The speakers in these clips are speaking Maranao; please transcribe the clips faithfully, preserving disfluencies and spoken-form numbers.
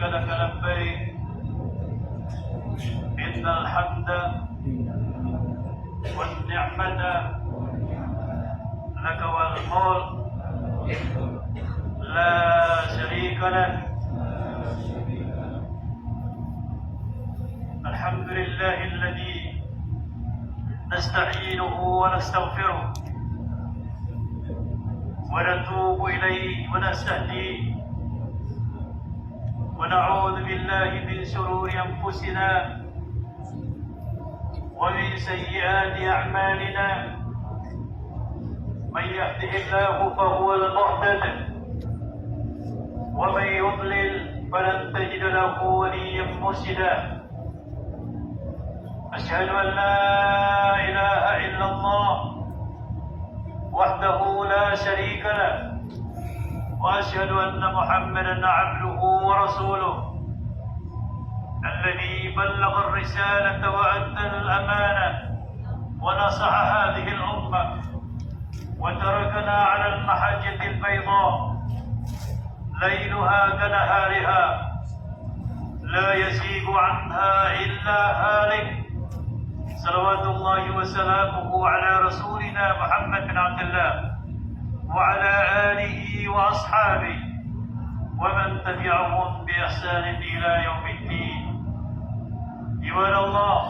لك لبيك. إن الحمد والنعمة لك والملك لا شريك لك. الحمد لله الذي نستعينه ونستغفره ونتوب إليه ونستهديه ونعوذ بالله من شرور أنفسنا ومن سيئات أعمالنا. من يهده الله فهو المهتد ومن يضلل فلن تجد له وليا مرشدا. أشهد أن لا إله إلا الله وحده لا شريك له، وأشهد أن محمدا عبده ورسوله، الذي بلغ الرسالة وأدى الأمانة ونصح هذه الأمة وتركنا على المحجة البيضاء ليلها كنهارها لا يزيغ عنها إلا هالك. صلوات الله وسلامه على رسولنا محمد بن عبد الله وعلى آله وأصحابه ومن تبعهم بإحسان إلى يوم الدين. عباد الله،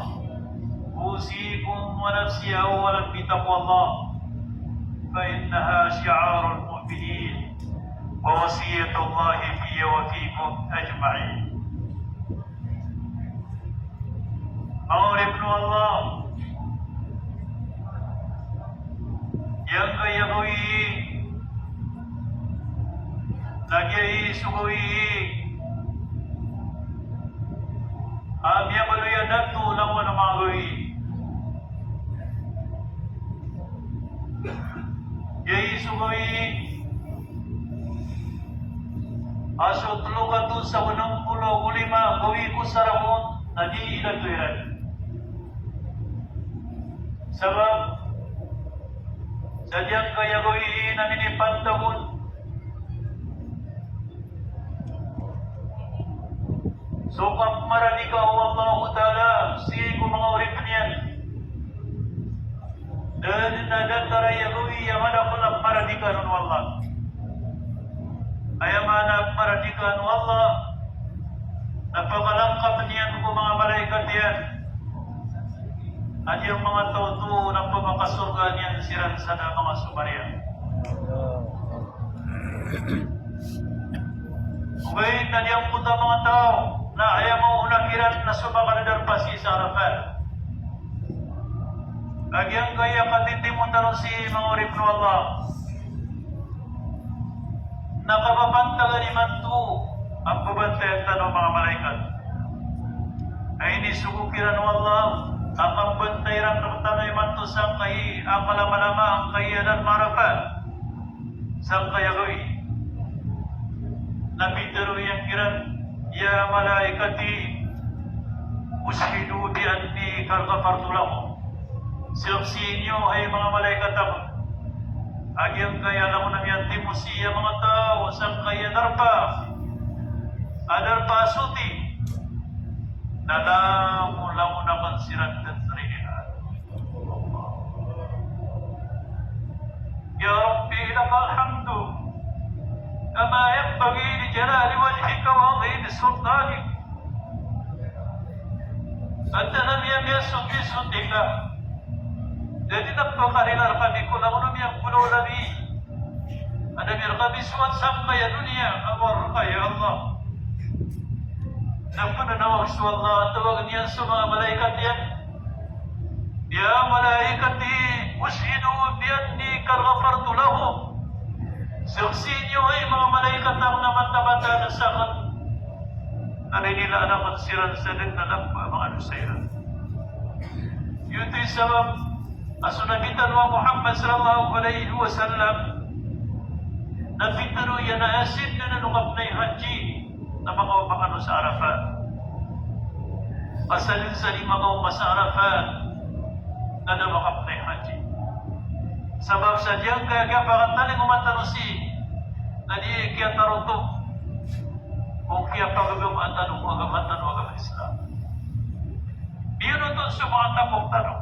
أوصيكم ونفسي أولا بتقوى الله، فإنها شعار المؤمنين، ووصية الله في وفيكم أجمعين. Manga oripn o Allah, giyangkaya gawii na giya i so gawii a miyabaloy a dato langon a manga gawii. Giya i so gawii a so tlo kato sangkoto ago lima gawii ko sarangon na di idato iran. Sabap sa giyangkaya gawii na minipantagon so kapmaradika o Allahu Ta'ala sii ko manga oripn iyan. Da dn a datar aya gawii a madakl a pmaradikaan o Allah. Aya maana a pmaradikaan o Allah na pakalangkapn iyan ko manga malaikat iyan a giyangkaya manga taw oto na pamakasorgaan iyan siran sa da a manga somariya. Ogaid na giyangkoto a manga taw na aya maona kiran na so makadadarpa sii sa Arafat. Ka giyangkaya katitimo tano sii, manga oripn o Allah, na kapapantagan imanto a pmbabantayan tano o manga malaikat. Aya inisogo kiran o Allah a pmbantay iran rktano imanto sangkai a kalamalama angkai a darpa Arafat. Sangkaya gawii na pitharo iyan kiran, "Ya malaikati, ushhidu bi anni qad ghafartu lahum." Saksii niyo, hay manga malaikat akn, a giyangkaya langon a miyatimo sii a manga taw sangkaya darpa a darpa a soti na langolangon akn siran dn rihaan. Ya Rabbi, lakal hamdu kama yanbaghi li jalali wajhika wa 'azimi sultanik. Adn a miyasogi so tig ka, da dn a pkharila rkami ko langon a miyagolaola ami a da a rkami soat sangkaya doniya a mawar rka, ya Allah. Na pnanawag so Allah, tawagn iyan so manga malaikat iyan, "Ya malaikati, ushhidu bi anni qad ghafartu lahum." Saksii niyo, hay manga malaikat akn, a mataan a sakn na inilaan akn siran sa dn a lampa a manga dosa iran. Giyoto i sabap a so Nabi tano a Muhammad sallallahu alaihi wasallam na pitharo iyan a aya sii dn a kapnay haji na makaoma kano sa Arafat. Asal sa di makaoma sa Arafat na da makapnay haji. Sabap sa giyangkaya kiyapakatalingoma tano sii na di kiyatarotop o kiyapagagama tano ko agama tano a agama Islam. Miyonoton so manga tapok tano,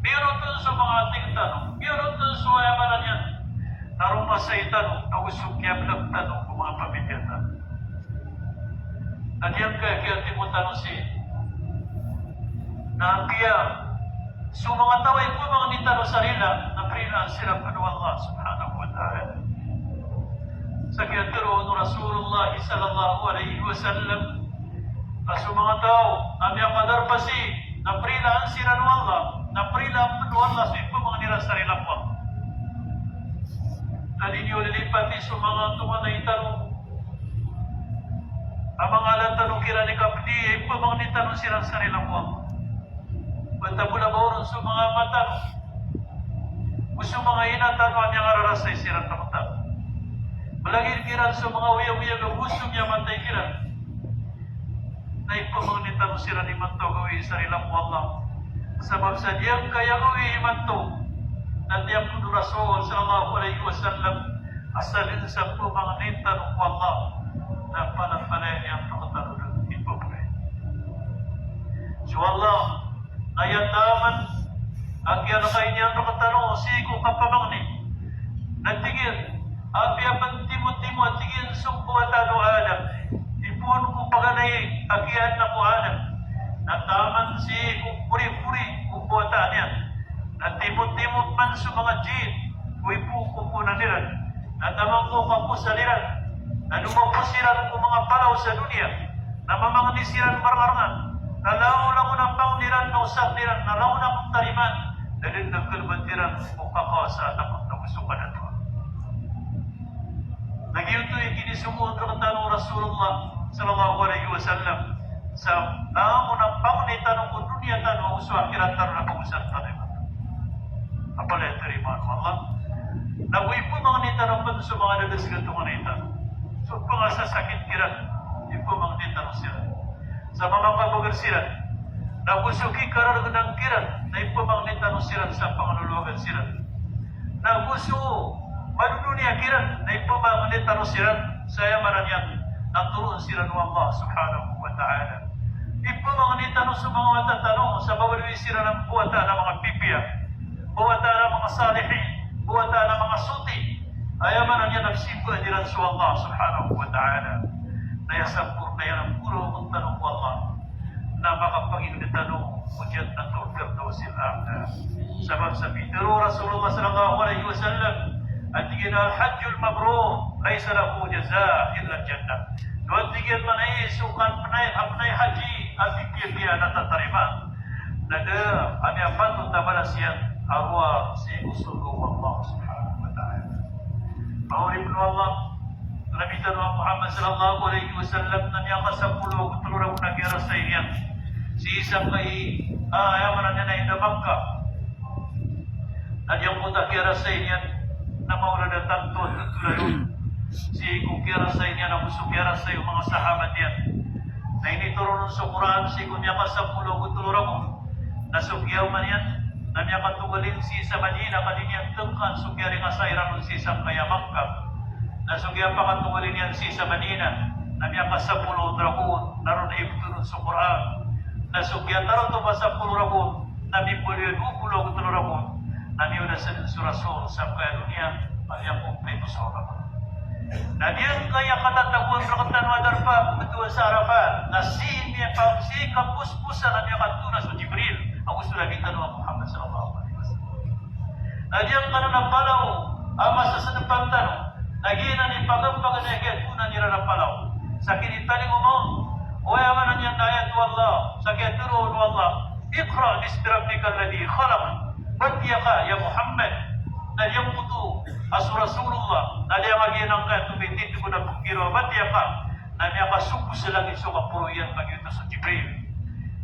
miyonoton so manga ating tano, miyonoton so, aya maana niyan, na romasay tano ago so kiyablag tano ko manga pamilya tano. Na giyangkaya kiyatimo tano sii na apiya so manga taw a ipamangni tano sa rila na prilaan siran pn o Allah subhanahu wa ta'ala. Sa kiyatharo o Rasulullah sallallahu alaihi wasallam a so manga taw a miyakadarpa sii na prilaan siran o Allah, na prilaan pn o Allah so ipamangni iran sa rila ko Allah. Na di niyo lilipati so manga tonganay tano a manga ala tano kiran i kapdi a ipamangni tano siran sa rila ko Allah. Bata bola ba oron so manga ama tano, o so manga ina tano a miyangararasay siran rktano. Malagid kiran so manga oyagoyag ago so miyamatay kiran, na ipamangni tano siran imanto a gawii sa rila ko Allah. Sabap sa giyangkaya gawii imanto na tiyap o Rasul sallallahu alaihi wasallam a salin sa pamangni tano ko Allah na palapalaya niyan rktano dn i babay. So Allah na aya taman a kiyalakay niyan rktano sii ko kapamangni. Na tig iyan, apiya pn timotimo a tig iyan so mbawataan o Adam, ipoon ko paganay a kiyaadna ko Adam, na taman sii ko poripori o mbawataan iyan. Na timotimo man so manga jinn ko ipoon ko poonan iran, na taman ko kapos iran, na domapos iran ko manga palaw sa doniya, na mamangni siran marngarngan, na langon a pangni iran na osakn iran na langon a ptarimaan, na dn a kalbat iran ko kakasa na pagtagos o kadatoan. Na giyoto i kinisomoon rktano o Rasulullah sallallahu alaihi wasallam. Sa langon a pangni tano ko doniya tano ago so akhirat tano na pagosar tano imanto a palaya tarimaan o Allah. Na go ipamangni tano pn so manga dadasg a tonganay tano, so pangasasakit kiran, ipamangni tano siran sa manga kabagr siran. Na go so kikarargnan kiran na ipamangni tano siran sa pangalolowagan siran. Na go so madodoniya kiran na ipamangni tano siran sa aya maana niyan na toroon siran o Allah subhanahu wa ta'ala. Ipamangni tano so manga wata tano sa babaloy siran a mbawataan a manga pipiya, mbawataan a manga salihin, mbawataan a manga soti. Aya maana niyan na pzimbaan iran so Allah subhanahu wa ta'ala. Na aya sampurna iyan a poroon tano ko Allah na makapangind tano ko Jannatul Firdausil A'la. Sabap sa pitharo o Rasulullah sallallahu alaihi wasallam a tig iyan a, "Al-hajjul mabrur laysa lahu jaza'un illa al-jannah." Na tig iyan a maana so kapnay, kapnay a haji a pipiya na tatarimaan, na da a miyapatot a balas iyan a rowar sii ko sorga o Allah subhanahu wa ta'ala. Manga oripn o Allah, Nabi tano a Muhammad sallallahu alaihi wasallam na miyakasapolo ago tlo ragon a kiyarasay niyan sii sangkai, ah, aya maana niyan na inda Makkah. Na giyangkoto a kiyarasay niyan na maolad a tanto a totol a dowa sii ko kiyarasay niyan ago so kiyarasay o manga sahabat iyan. Na initoron on so Qur'an sii ko miyakasapolo ago tlo ragon. Na so kiyaoma niyan na miyakatogalin sii sa Madinah ka di niyan tngkaan so kiyaringasa iran on sii sangkai a Makkah. Na so kiyapakatogalin iyan sii sa Madinah na miyakasapolo ragon, na roo na ibton on so Qur'an. Na so kiyatarotop a sapolo ragon na mimbaloy a dowa polo ago tlo ragon. Na miyoda sadn so Rasul sangkai a doniya a miyakompleto so agama. Na giyangkaya katatagoan rktano a darpa a pmbtowan sa Arafat, na sii miyaka-, sii kaposposan a miyakatona so Jibril ago so Nabi tano a Muhammad sallallahu alaihi wasallam. Na giyangkanan a palaw a masasdpan tano, na giyanan i pagmpagn a kiyatonan iran a palaw. Sa kinitalingoma on o aya maana niyan na ayat o Allah, sa kiyatharo o Allah, "Iqra bismi rabbikal ladhi khalaq." Batiya ka, ya Muhammad. Na giyangkoto a so Rasulullah na giyangkaya giyanan ka tomititgo na pkiro a batiya ka, na miyakasoko sa langit so kaporo iyan ka giyoto so Jibril.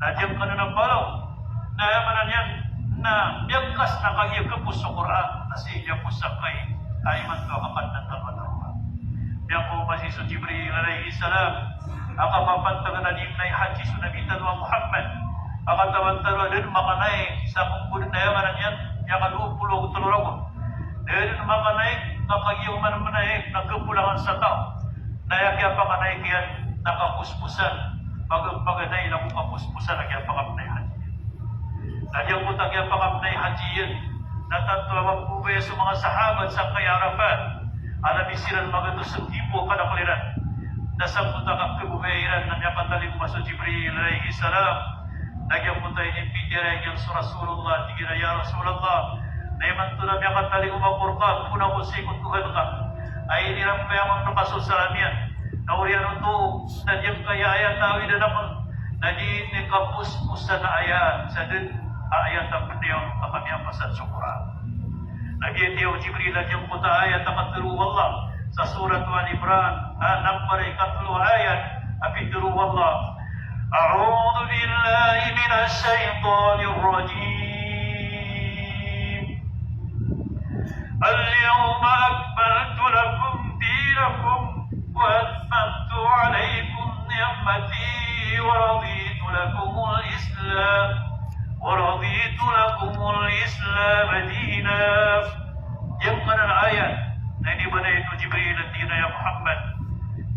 Na giyangkanan a palaw na aya maana niyan na miyangkas na kagiya kapos so Qur'an, na sii giya pos sangkai a imanto a kakadnan tano a darpa. Miyakowa sii so Jibril alayhis salam a kapapantag a di mnay haji so Nabi tano a Muhammad. A katawan tano a da dn makanay sa kmbod na aya maana niyan miyakadowa polo ago tlo ragon. Da dn makanay na kagiya oman mnay na kapolangan sa taw. Na aya kiyapakanay kiyan na kaposposan, paga-, paganay na ko kaposposan a kiyapakapnay haji. Na giyangkoto a kiyapakapnay haji iyan na tanto a mapobaya so manga sahabat sangkaya Arafat a labi siran magatos a tibo a kadakl iran. Na sangkoto a kakhabobaya iran na miyakatalingoma so Jibril alayhis salam. Na giyangkoto a inipitiyara iyan so Rasulullah, tig iyan a, "Ya Rasulullah, na imanto na miyakatalingoma ako rka, phoon ako sii ko Tohan ka a inirampay akn rka so salam iyan. Na oriyan oto na giyangkaya ayat a awidan akn na di niyan kaposposan a ayat, sa dn a ayat a pd iyan a kamiyapasad so Qur'an." Na giyoto i Jibril a giyangkoto a ayat a katharo o Allah sa Surat Al Imran, a number ikatlo a ayat a pitharo o Allah: "A'udhu billahi minash shaytanir rajim. Al-yawma akmaltu lakum dinakum wa atmamtu alaykum ni'mati wa raditu lakumul Islam, wa raditu lakumul Islama dina." Giyangkanan a ayat na inibaloy o Jibril a tig iyan a, "Ya Muhammad,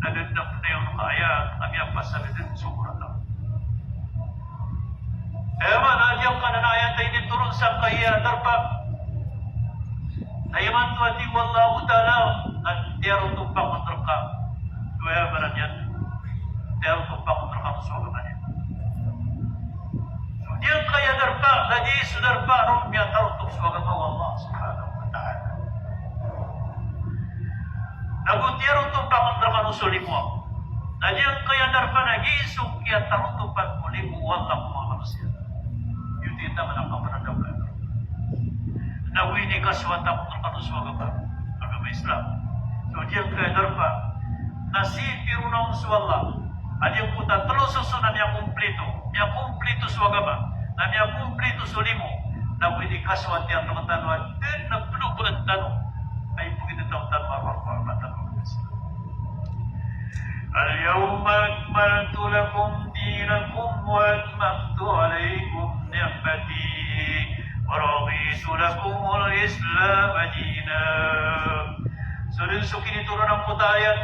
na da dn a pd iyan ka ayat a miyapasad dn so Qur'an." Aya maana a giyangkanan a ayat a initoron sangkaya darpa na imanto a tig o Allahu Ta'ala na tiyarotopak akn rka. Aya maana niyan, tiyarotopak akn rka so agama niyan. So giyangkaya darpa na giya so darpa a roo miyatarotok so agama o Allah Subhanahu wa Ta'ala. Nago tiyarotopak akn rkano so limo ako. Na giyangkaya darpa na giya so kiyatarotopan ko limo o Allah ko manga manosiya. Giyoto i taman a kapanadaw ka. Nago inikasowat akn rkano so agama, agama Islam. So giyangkaya darpa na sii piroon on so Allah a giyangkoto a tlo soson a miyakomplito, miyakomplito so agama, na miyakomplito so limo, nago inikasowat iyan rktano a da dn a plogoan tano a ipagitataw tano a rowar ko agama tano a Islam. Al-yawma akmaltu lakum dinakum wa atmamtu alaykum ni'mati wa raditu lakumul Islama dina. So dn so kinitoron angkoto a ayat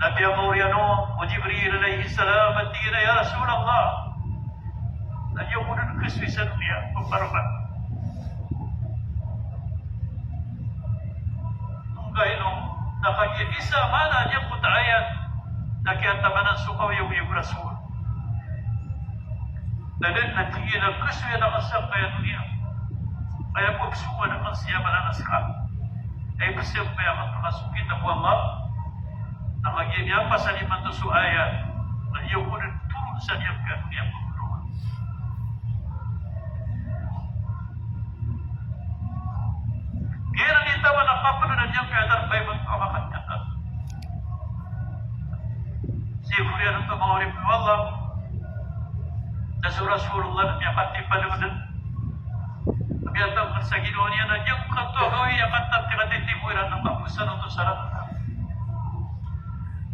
na piyakaoriyan o Jibril alayhis salam a tig iyan a, "Ya Rasulullah, na di ako dn kasoy sa doniya, paparman." Tonga ino, na kagiya isa a maana niyan angkoto a ayat na kiyatamanan so kaoyagoyag o Rasul. Na da dn a tig iyan a kasoyan akn sangkaya doniya. Aya pagsogoan akn sii a mala na ska. Aya pagsogoan akn sii a mala na ska. Na kagiya miyapasad imanto so ayat na aya ko dn toron sa doniya a pagsogoan. Giyanan i taman a kapd na diyangkaya darpa i pagpamakat katan. Sii ko oriyan oto, manga oripn o Allah, na so Rasulullah na miyakatipalingod, miyatangkd sa ginawa niyan a giyangkoto a gawii a katatitimo iran na kaposan oto sa rata.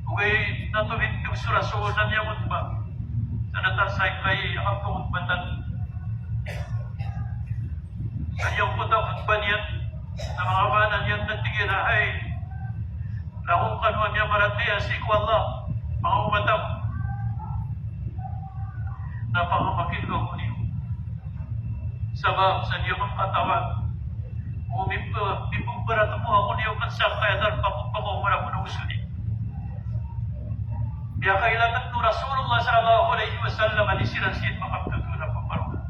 Ogaid na tomitog so Rasul na miyangotba. Sa datar sa ikay a kapangotbatan. Sa giyangkoto a khotbah niyan, na manga maana niyan na tig iyan a, hay, langon kano a miyamaratiyaya sii ko Allah, manga omat akn, na pangamakin'g ako niyo. Sabap sa di ako katawan o mimba-, mimbaratemowa ako niyo kn sangkaya darpa ko pakaoma rakn a osodi. Miyakailangan o Rasulullah sallallahu alaihi wasallam a di siran sii makaptotol a paparoma.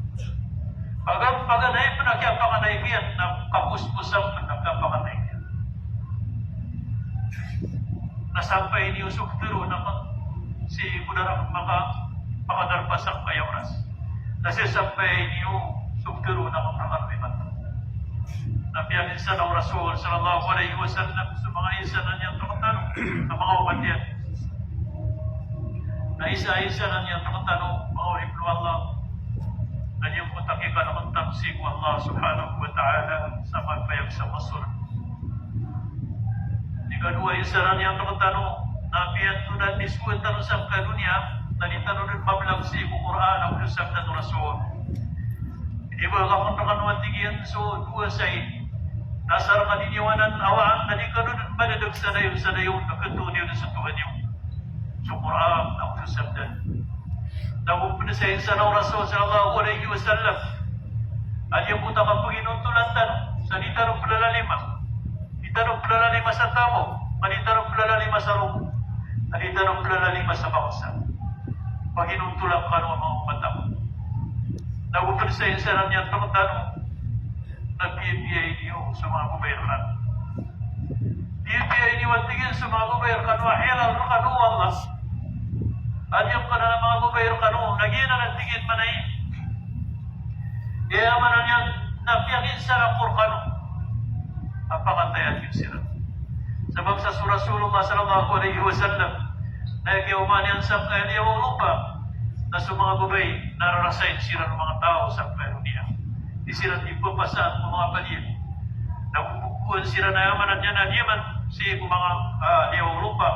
Paga-, paganay pn a kiyapakanay kiyan na kapos-, kapos-, pn a kiyapakanay kiyan. Na sampay niyo so ptharoon akn sii ko da rakn maka-, makadarpa sangkaya oras. Na sii sampay niyo so ptharoon akn rkano imanto. Na piyaminsan o Rasul sallallahu alaihi wasallam so manga insan iyan rktano, a manga omat iyan. Na isa a insan iyan rktano, manga oripn o Allah, na giyangkoto a kikalkn tano sii ko Allah subhanahu wa ta'ala sa mapayag sa masorga. Ikadowa a insan iyan rktano, na apiya antonaa i sowa tano sangkaya doniya, na di tano dn mablag sii ko Qur'an ago so sabda o Rasul. Di ba ka pn rkano a tig iyan so dowa said, na asar ka di niyo anan awaan, na di kano dn madadag sa dayon, sa dayon, na khatoon iyo dn so Tohan iyo. So Qur'an, na go so sabda. Na go pn sa insan o Rasul sallallahu alaihi wasallam a giyangkoto a kapaginontolan tano sa di tano plalalima, di tano plalalima sa tamok, a di tano plalalima sa rogo, a di tano plalalima sa bangsa. Paginontolan kano a manga omat ako. Na go pn sa insan iyan rktano na piyapiya niyo so manga babay rkano. Piyapiya niyo, tig iyan, so manga babay rkano a halal rkano o Allah. A giyangkanan a manga babay rkano na giyanan, tig iyan, manay, aya maana niyan na piyakinsarak ko rkano a pakatayan iyo siran. Sabap sa so Rasulullah sallallahu alaihi wasallam na kiyaoma niyan sangkaya liyawaw o lopa na so manga babay na rarasain siran o manga taw sangkaya doniya. Di siran di pphasaan ko manga padiyan. Na gogogoan siran, aya maana niyan na diyaman sii ko manga, ah, liyawaw o lopa.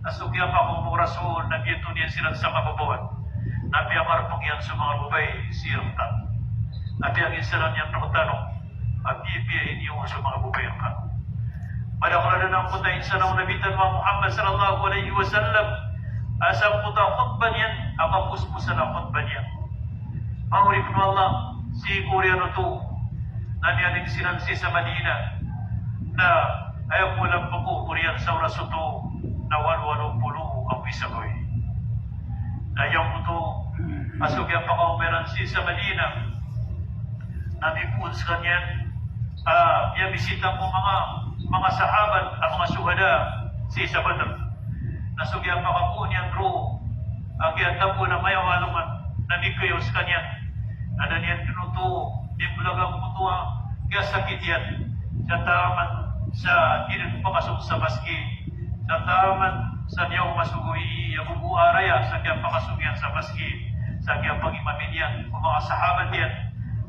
Na so kiyapakaoma o Rasul na giyoto niyan siran sa kababawan. Na piyakarpng iyan so manga babay sii rktano. Na piyakinsarak iyan rktano a piyapiya niyo so manga babay rkano. Madakl a dn angkoto a insan o Nabi tano a Muhammad sallallahu alaihi wasallam a sangkoto a khutbah niyan a kaposposan a khutbah niyan. Manga oripn o Allah, sii ko oriyan oto na miyaning siran sii sa Madinah, na aya ko lampk o oriyan sa oras oto na walo, walo polo ago isa gawii. Na giyangkoto a so kiyapakaoma iran sii sa Madinah na mipoon skaniyan a miyabisita ko manga, manga sahabat a manga shuhada sii sa Badr. Na so kiyapakapoon iyan roo a kiyatagoan a maya o alongan na mikayaw skaniyan. Na da niyan dn oto di mblag angkoto a kiyasakit iyan sa taman sa di dn pakasold sa masgit, sa taman sa di ako masogoi a bobo a raya sa kiyapakasong iyan sa masgit, sa kiyapagimami niyan ko manga sahabat iyan,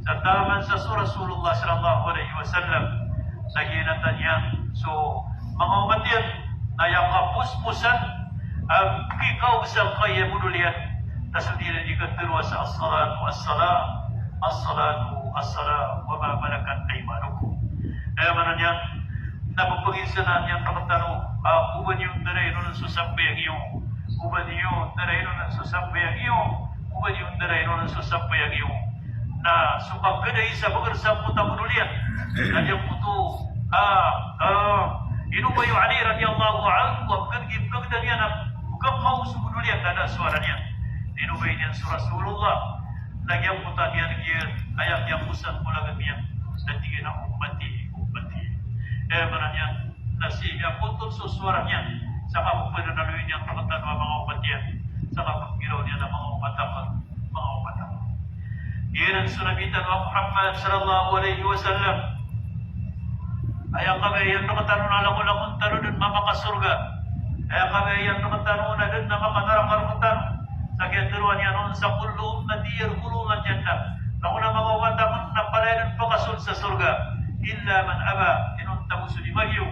sa taman sa so Rasulullah sallallahu alaihi wasallam. Sa giyanan iyan so manga omat iyan na aya kaposposan a kikaw sangkaya modol iyan na so di iran di katharo sa as-salatu, as-salam, as-salatu, as-salam, wa ma malakat aymanukum. Aya maana niyan na ppaginsanan iyan rktano a oba niyo ndarain on so sambayang iyo, oba niyo ndarain on so sambayang iyo, oba niyo ndarain on so sambayang iyo. Na so kagadai sa bagr sangkoto a modol iyan na giyangkoto a, ah, inobay o Ali radiyallahu anhu a pkagdai, pkagdai niyan a pkakaw so modol iyan na da so anan iyan. Inobay niyan so Rasulullah na giyangkoto a niyan giya aya kiyakosan ko lagam iyan na tig iyan a ummati, ummati. Aya maana niyan na sii a koton so sowara niyan sa kapapananaloy niyan rktano a manga omat iyan, sa kapagiraw niyan a manga omat akn, manga omat akn. Giyanan so Nabi tano a Muhammad sallallahu alaihi wasallam. Aya kabaya iyan rktano na langolangon tano dn mamakasorga. Aya kabaya iyan rktano na dn a makanaraka rktano. Sa kiyatharoa niyan on sa kullu ummati yadkhulunal jannah. Langon a manga omat akn na palaya dn pakasold sa sorga. Illa man aba, inonta bo so di magiyo.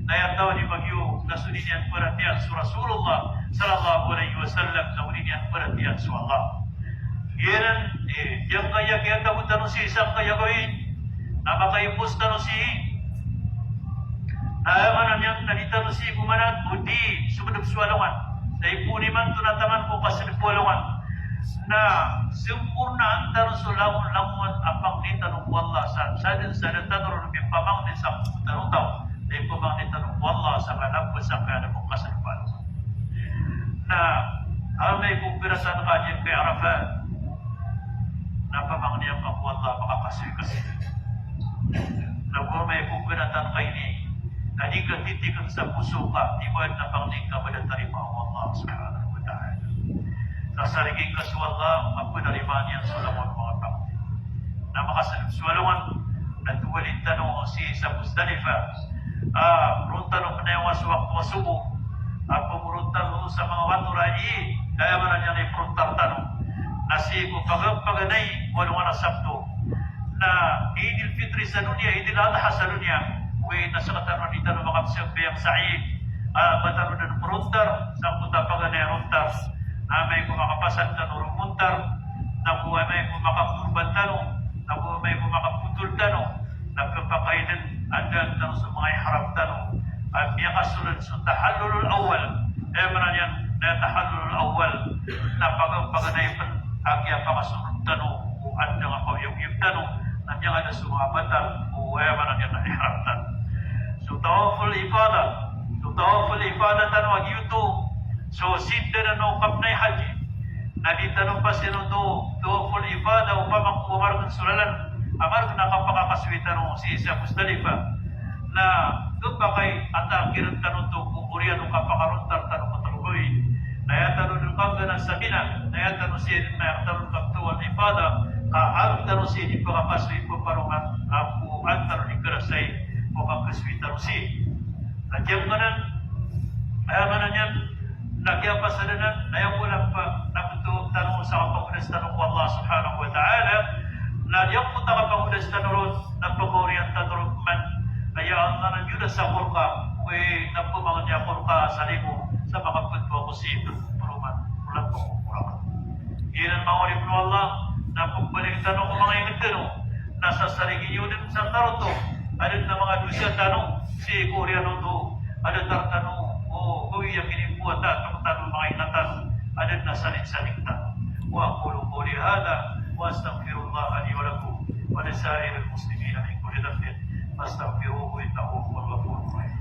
Na aya taw a di magiyo na so di niyan paratiyayaan so Rasulullah sallallahu alaihi wasallam, na o di niyan paratiyayaan so Allah. Giyanan, eh, giyangkaya kiyatago tano sii sangkaya gawii na makaipos tano sii. Na aya maana niyan na di tano sii pmanat o di somdp so alongan. Na ipoon imanto na taman ko kasdp o alongan na sampornaan tano so langon, langon a pangni tano ko Allah sa, sa dn, sa dn tano ron mipamangni sa tano taw. Na ipamangni tano ko Allah sa kalamba sangkaya ko kasdp o alongan. Na amay ko gratan ka dn kay Arafat na pamangni angka ko Allah makakasoy ka sii. Na go amay ko gratan ka ini na di ka titikn sa poso ka, di ba na pangni ka ba da tarimaa o Allah subhanahu wa ta'ala. Na sarigi ka so Allah a pnarimaan iyan so langon o manga pangni. Na makasdp so alongan na towalin tano sii sa Muzdalifah. Ah, ron tano pnayawa so wakto a sobo. Ah, pmoron tano sa manga wato rai, aya maana niyan na iprontar tano na sii ko pag-, paganay ko alongan a Sabto. Na Eidil Fitri sa doniya, Eidil Adha sa doniya, ogaid na sktano a di tano makapsambayang sa Eid, ah, ba tano dn prontar sangkoto a paganay a rontar. Na amay ko makapasad tano ron montar, na go amay ko makakorban tano, na go amay ko makapotol tano, na khapakay dn a daan tano so manga ihram tano a miyakasold so tahallulul awwal. Aya maana niyan Na tahallul awwal, na paga-, paganay pn a kiyapakasonod tano o andang a kaoyagoyag tano, na miyangada so manga batal o, aya maana niyan na ihram tano. So tawaful ifada, so tawaful ifada tano a giyoto so sindanan o kapnay haji. Na di tano pasin oto tawaful ifada opama ko margn so lalan a margn a kapakakasoy tano sii sa Muzdalifah. Na khapakay a takiran tano oto ko oriyan o kapakarontar tano ko tlo gawii. Na aya tano dn kangganan sa Mina, na aya tano sii dn, na aya tano dn kaptawaful ifada, ka aya tano sii dn pakakasoy ko paroman a ko aya tano dn karasay ko kakasoy tano sii. Na giyangkanan, aya maana niyan, na kiyapasad anan, na aya bolan pa, na ptawaf tano sa kapagodas tano ko Allah subhanahu wa ta'ala, na giyangkoto a kapagodas tano ron, na pkaoriyan tano ron man, aya Allah na giyoto sa korka, oway, na pmangni a korka sa limo, sa manga ptawaf ko sii, paroman, bolan pa ko korka. Giyanan manga oripn o Allah, na pkbalik tano ko manga ingd tano, na sasarigi niyo dn sa tarotop a adn a manga dosa tano sii ko oriyan oto a datar tano o gawii a kinipowata a tok tano, manga ina tano, a adn a salingsaling tano. Wa aqulu qawli hadha wa astaghfirullaha li wa lakum wa li sa'iril muslimina min kulli dhanbin fastaghfiruhu innahu huwal ghafurur rahim.